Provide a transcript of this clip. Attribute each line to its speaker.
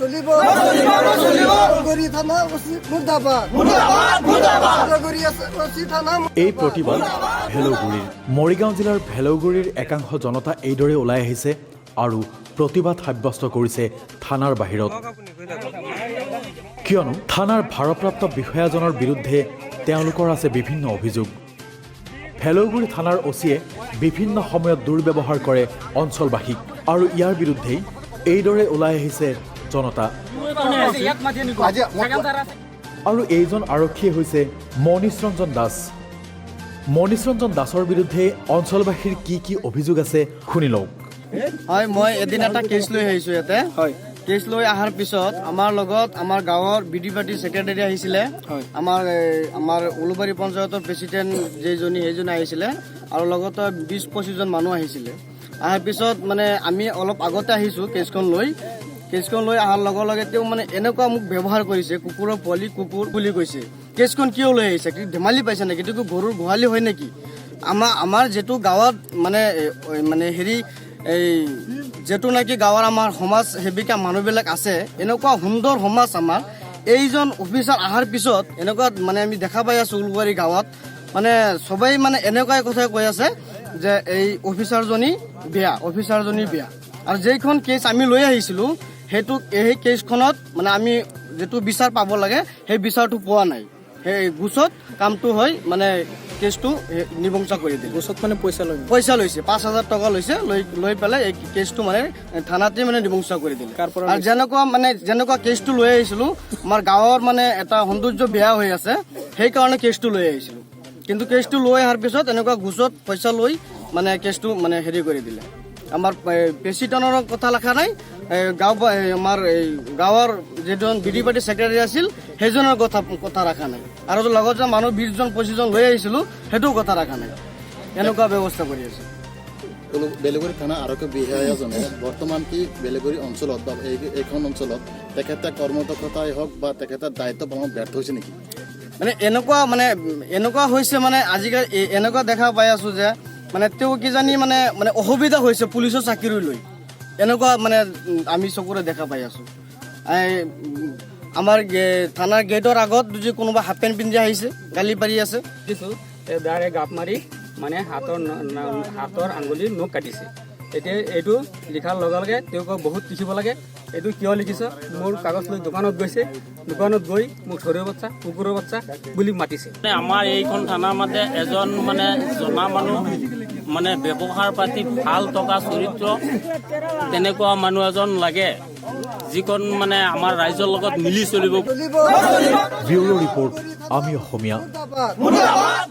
Speaker 1: চলিব। ভেলৌগুৰি থানা অচি মুৰ্দাবাদ। ভেলৌগুৰি অচি থানা।
Speaker 2: এই প্ৰতিবাদ ভেলৌগুৰিৰ। মৰিগাঁও জিলাৰ ভেলৌগুৰিৰ একাংশ জনতা এইদৰে ওলাই আহিছে আৰু প্ৰতিবাদ সাব্যস্ত কৰিছে থানাৰ বাহিৰত। কিয়নো থানাৰ ভাৰপ্ৰাপ্ত বিষয়াজনৰ বিৰুদ্ধে তেওঁলোকৰ আছে বিভিন্ন অভিযোগ। ভেলৌগুৰি থানাৰ অচিয়ে বিভিন্ন সময়ত দুৰ্ব্যৱহাৰ কৰে অঞ্চলবাসীক আৰু ইয়াৰ বিৰুদ্ধেই এইদৰে ওলাই আহিছে জনতা। আৰু এইজন আৰক্ষী হৈছে মনীষ ৰঞ্জন দাস। মনীষ ৰঞ্জন দাসৰ বিৰুদ্ধে অঞ্চলবাসীৰ কি কি অভিযোগ আছে, শুনি লওক।
Speaker 3: হয়, মই এদিন এটা কেছ লৈ আহিছো ইয়াতে। কেছ লৈ অহাৰ পিছত আমাৰ লগত আমাৰ গাঁৱৰ বি ডি পাৰ্টিৰ ছেক্ৰেটাৰী আহিছিলে, আমাৰ উলুবাৰী পঞ্চায়তৰ প্ৰেচিডেণ্ট যিজনী, সেইজনী আহিছিলে আৰু লগতে 20-25জন মানুহ আহিছিলে। অহাৰ পিছত মানে আমি অলপ আগতে আহিছোঁ কেছখন লৈ। কেছখন লৈ অহাৰ লগে লগে তেওঁ মানে এনেকুৱা মোক ব্যৱহাৰ কৰিছে, কুকুৰৰ পোৱালি, কুকুৰ বুলি কৈছে। কেছখন কিয় লৈ আহিছে? কি ধেমালি পাইছে নেকি? এইটো গৰুৰ গোহালি হয় নেকি? আমাৰ যিটো গাঁৱত মানে মানে হেৰি এই যিটো নেকি গাঁৱৰ আমাৰ সমাজ সেৱিকা মানুহবিলাক আছে, এনেকুৱা সুন্দৰ সমাজ আমাৰ। এইজন অফিচাৰ অহাৰ পিছত এনেকুৱা মানে আমি দেখা পাই আছোঁ, উলুবাৰী গাঁৱত মানে চবেই মানে এনেকুৱাই কথাই কৈ আছে যে এই অফিচাৰজনী বেয়া, অফিচাৰজনী বেয়া। আৰু যেইখন কেছ আমি লৈ আহিছিলোঁ, সেইটো সেই কেছখনত মানে আমি যিটো বিচাৰ পাব লাগে, সেই বিচাৰটো পোৱা নাই। সেই গোচত কামটো হৈ মানে কেছটো নিবংচা কৰি দিলে।
Speaker 4: গোচত মানে পইচা লৈ?
Speaker 3: পইচা লৈছে, 5,000 টকা লৈছে। লৈ লৈ পেলাই এই কেছটো মানে থানাতে মানে নিবংচা কৰি দিলে।
Speaker 4: কাৰ পৰা?
Speaker 3: আৰু যেনেকুৱা কেছটো লৈ আহিছিলো, আমাৰ গাঁৱৰ মানে এটা সৌন্দৰ্য বেয়া হৈ আছে, সেইকাৰণে কেছটো লৈ আহিছিলো। কিন্তু কেছটো লৈ অহাৰ পিছত এনেকুৱা ঘোচত পইচা লৈ মানে কেছটো মানে হেৰি কৰি দিলে। আমাৰ প্ৰেচিডেণ্টৰ কথা লেখা নাই, এই গাঁও এই আমাৰ এই গাঁৱৰ যিজন বি ডি পাৰ্টিৰ ছেক্ৰেটাৰী আছিল, সেইজনৰ কথা ৰখা নাই। আৰু লগত যে মানুহ 20জন 25জন লৈ আহিছিলো, সেইটোও কথা ৰখা নাই। এনেকুৱা ব্যৱস্থা কৰি আছে।
Speaker 5: বেলেগুৰি থানা আৰক্ষী বিষয়াজনে বৰ্তমান কি বেলেগুৰি অঞ্চলত বা এইখন অঞ্চলত তেখেতে কৰ্মদক্ষতাই হওক বা তেখেতৰ দায়িত্ব পালনত ব্যৰ্থ হৈছে নেকি?
Speaker 3: মানে এনেকুৱা হৈছে, মানে আজিকালি এনেকুৱা দেখা পাই আছো যে মানে তেওঁ কিজানি মানে মানে অসুবিধা হৈছে পুলিচৰ চাকৰি লৈ, এনেকুৱা মানে আমি চকুৰে দেখা পাই আছো। এই আমাৰ থানাৰ গেটৰ আগত যদি কোনোবা হাফ পেণ্ট পিন্ধি আহিছে, গালি পাৰি আছে।
Speaker 6: দিছোঁ, এই দাৰে গাপ মাৰি মানে হাতৰ আঙুলিৰ নখ কাটিছে। এতিয়া এইটো লিখাৰ লগে লগে তেওঁক বহুত লিখিব লাগে, এইটো কিয় লিখিছ? মোৰ কাগজ লৈ দোকানত গৈছে, দোকানত গৈ মোক চোৰৰ বাচ্চা, কুকুৰৰ বাচ্চা বুলি মাতিছে।
Speaker 7: মানে আমাৰ এইখন থানাৰ মতে এজন মানে জনা মানুহ, মানে ব্যৱহাৰ পাতি ভাল থকা, চৰিত্ৰ তেনেকুৱা মানুহ এজন লাগে, যিখন মানে আমাৰ ৰাইজৰ লগত মিলি চলিব।
Speaker 2: ব্যুৰ' ৰিপৰ্ট, আমি অসমীয়া।
Speaker 1: মুৰ্দাবাদ।